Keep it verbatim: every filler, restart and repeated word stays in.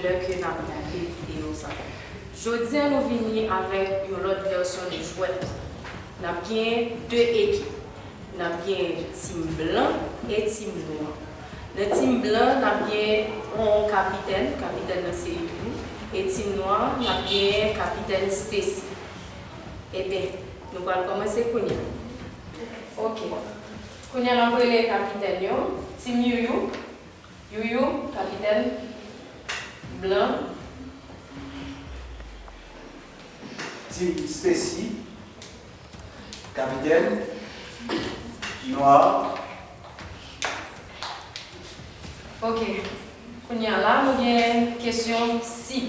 Lè ke n ap gade videyo sa. Jodi a, nou vini avèk yon lòt vèsyon de jwèt. N ap gen de ekip. N ap gen tim blan e tim nwa. Nan tim blan, n ap gen yon kapitèn, kapitèn nan se Youyou, e tim nwa, n ap gen kapitèn Stacy. Ebyen, nou pral kòmanse kounye a. Ok. Kounye a, n ap rele kapitèn yo. Tim Youyou. Youyou, kapitèn blan. Tim Stacy, kapitèn nwa. Ok. Kounye a la, nou gen kesyon si.